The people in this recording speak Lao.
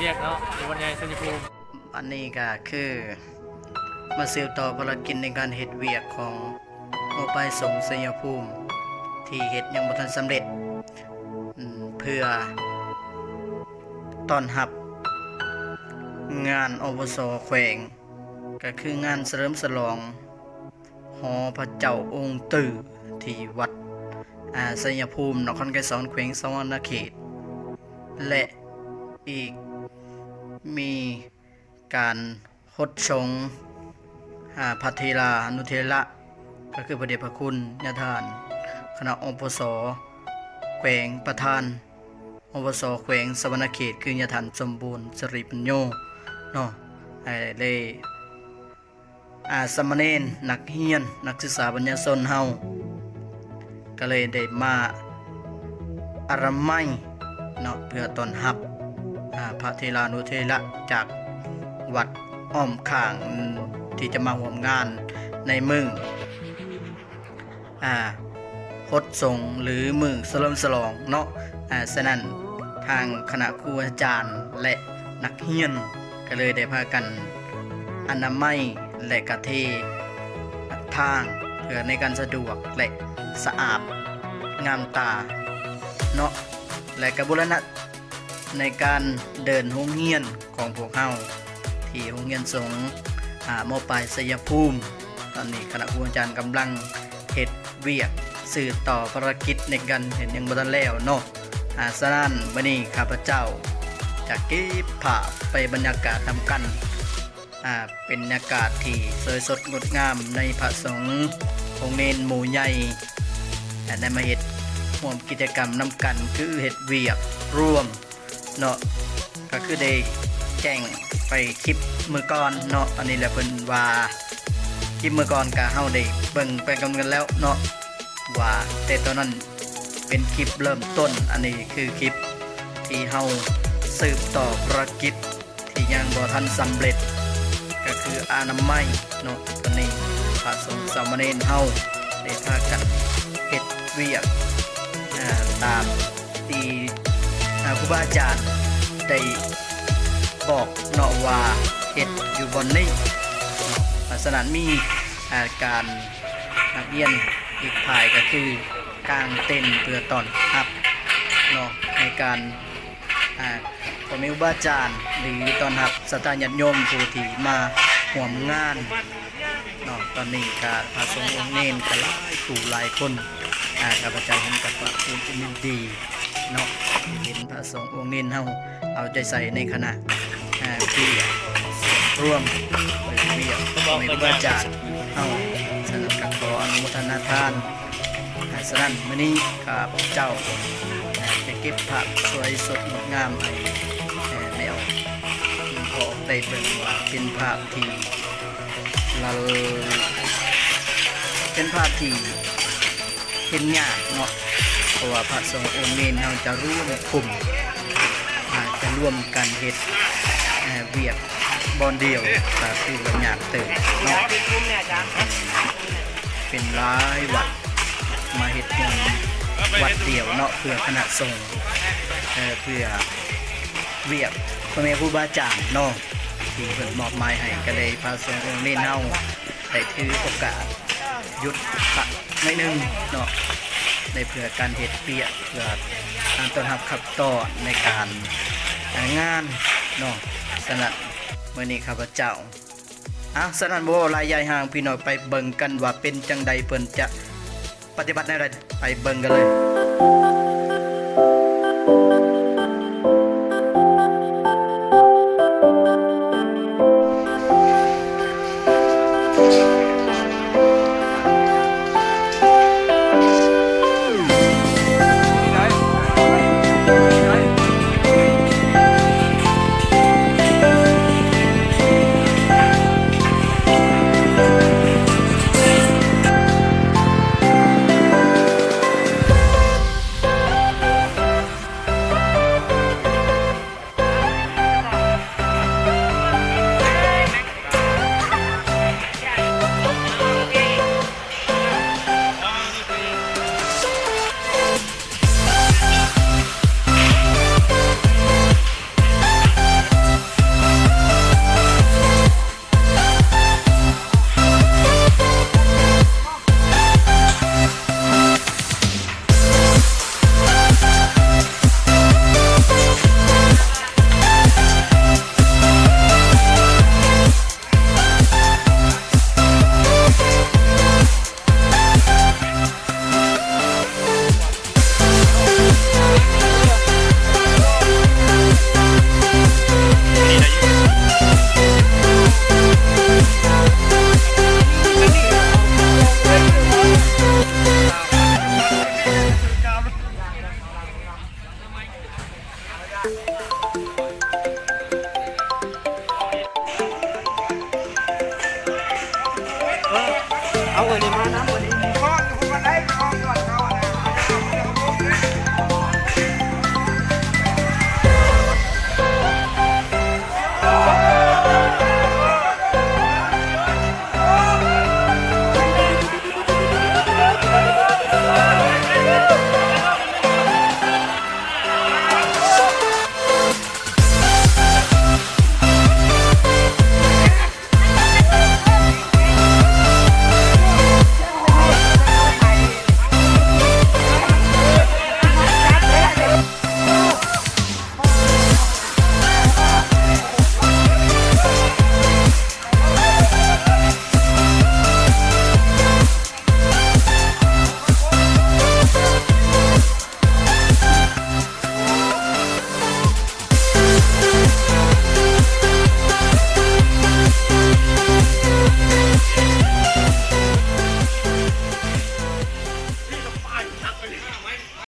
ວຽກເນາະ ຢູ່ວັດໃຫຍ່ໄຊຍະພູມ. ອັນນີ້ກໍຄືມາສືບຕໍ່ພາລະກິດໃນການເຮັດວຽກຂອງໝໍປາຍສົງໄຊຍະພູມ ທີ່ເຮັດຍັງບໍ່ທັນສຳເລັດ ອືມ ເພື່ອຕ້ອນຮັບງານ ອບສ ແຂວງ ກໍຄືງານສະເຫຼີມສະຫຼອງຫໍພະເຈົ້າອົງຕື້ ທີ່ວັດ ອາ ໄຊຍະພູມ ນະຄອນໄກສອນ ແຂວງສະຫວັນນະເຂດ ແລະ ອີກມີການຫົດສົງ ອາ ພະເຖລານຸເຖລະ ກໍຄືພະເດດພະຄຸນຍາທ່ານຄະນະ ອບສ ແຂວງ ປະທານ ອບສ ແຂວງສະຫວັນນະເຂດ ຄືຍາທ່ານສົມບູນ ສະລິປັນໂຍ ເນາະ ໄດ້ ອາ ສາມະເນນ ນັກຮຽນ ນັກສຶກສາ ບັນຍາຊົນເຮົາ ກໍເລີຍໄດ້ມາອະນາໄມເນາະ ເພື່ອຕ້ອນຮັບ ອາ ພະເຖລານຸເຖລະຈາກວັດອ້ອມຂ້າງ ທີ່ຈະມາຮ່ວມງານໃນມື້ ອາ ຫົດສົງ ຫຼື ມື້ສະເຫຼີມສະຫຼອງເນາະ. ອາ ສະນັ້ນ ທາງຄະນະຄູອາຈານ ແລະ ນັກຮຽນ ກໍເລີຍໄດ້ພາກັນອະນາໄມ ແລະ ກະເທທາງ ເພື່ອໃນການສະດວກ ແລະ ສະອາດງາມຕາເນາະ ແລະ ກະບູລະນະ ໃນການເດີນໂຮງຮຽນຂອງພວກເຮົາ ທີ່ໂຮງຮຽນສົງ ອາ ມ.ປາຍ ໄຊຍະພູມ. ຕອນນີ້ຄະນະຄູອາຈານກຳລັງເຮັດວຽກສືບຕໍ່ພາລະກິດໃນການເຮັດຫຍັງບໍ່ທັນແລ້ວເນາະ. ອາ ສະນັ້ນ ມື້ນີ້ຂ້າພະເຈົ້າຈະເກັບພາບໄປບັນຍາກາດນຳກັນ. ອາ ເປັນບັນຍາກາດທີ່ສວຍສົດງົດງາມໃນພະສົງອົງເນນໝູ່ໃຫຍ່ ແລະ ໄດ້ມາເຮັດຮ່ວມກິດຈະກຳນຳກັນ ຄືເຮັດວຽກຮ່ວມເນາະ ກໍຄືໄດ້ແຈ້ງໄປຄລິບມື້ກ່ອນເນາະ. ອັນນີ້ແຫຼະ ເພິ່ນວ່າຄລິບມື້ກ່ອນກະເຮົາໄດ້ເບິ່ງໄປກັນແລ້ວເນາະ ວ່າແຕ່ຕອນນັ້ນເປັນຄລິບເລີ່ມຕົ້ນ. ອັນນີ້ຄືຄລິບທີ່ເຮົາສືບຕໍ່ພາລະກິດ ທີ່ຍັງບໍ່ທັນສຳເລັດ ກໍຄືອະນາໄມເນາະ. ຕອນນີ້ພະສົງສາມະເນນເຮົາໄດ້ພາກັນເຮັດວຽກ ອາ ຕາມທີ່ ອາ ຄູບາອາຈານໄດ້ບອກເນາະ ວ່າເຮັດຢູ່ບ່ອນນີ້ເນາະ. ສະນັ້ນມີ ອາ ການ ນັກຮຽນອີກຝ່າຍກໍຄືກາງເຕັນເພື່ອຕ້ອນຮັບເນາະ ໃນການ ອາ ພໍ່ແມ່ຄູບາອາຈານ ຫຼື ຕ້ອນຮັບສັດທາຍາດໂຍມຜູ້ທີ່ມາຮ່ວມງານເນາະ. ຕອນນີ້ກະພະສົງອົງເນນກະຫຼາຍຄູ່ຫຼາຍຄົນ ອາ ຂ້າພະເຈົ້າເຫັນກະພາກພູມໃຈຍິນດີ ເນາະ ເຫັນພະສົງອົງເນນເຮົາເອົາໃຈໃສ່ໃນຄະນະ ອາ ວຽກສ່ວນລວມ ຫຼື ວຽກຂອງຄູບາອາຈານເຮົາ. ສະນັ້ນກໍຂໍອະນຸໂມທະນາທານ. ອາ ສະນັ້ນ ມື້ນີ້ຂ້າພະເຈົ້າ ອາ ຈະເກັບພາບສວຍສົດງົດງາມໃຫ້ ອາ ແມ່ອອກ ພໍ່ອອກໄດ້ເບິ່ງວ່າເປັນພາບທີ່ ລະ ເປັນພາບທີ່ເຫັນຍາກເນາະ ເພາະວ່າພະສົງອົງເນນເຮົາຈະລວມກຸ່ມ ອາ ຈະລວມກັນເຮັດ ອາ ວຽກບ່ອນດຽວ ກໍຖືວ່າຍາກເຕີບເນາະ. ເປັນຫຼາຍວັດມາເຮັດຮ່ວມວັດດຽວເນາະ ເພື່ອຄະນະສົງ ເອີ ເພື່ອວຽກພໍ່ແມ່ຄູບາອາຈານເນາະ ທີ່ເພິ່ນມອບໝາຍໃຫ້ ກໍເລີຍພະສົງອົງເນນເຮົາໄດ້ຖືໂອກາດຢຸດພັກໜ້ອຍໜຶ່ງເນາະ ໃນເພື່ອການເຮັດວຽກ ເພື່ອການຕ້ອນຮັບຂັບຕ້ອນໃນການ ອາ ງານເນາະ. ສະນັ້ນ ມື້ນີ້ຂ້າພະເຈົ້າ ອາ ສະນັ້ນບໍ່ເວົ້າຫຼາຍຢາຍຫ່າງ ພີ່ນ້ອງໄປເບິ່ງກັນວ່າເປັນຈັ່ງໃດ ເພິ່ນຈະປະຕິບັດແນວໃດ ໄປເບິ່ງກັນເລີຍ.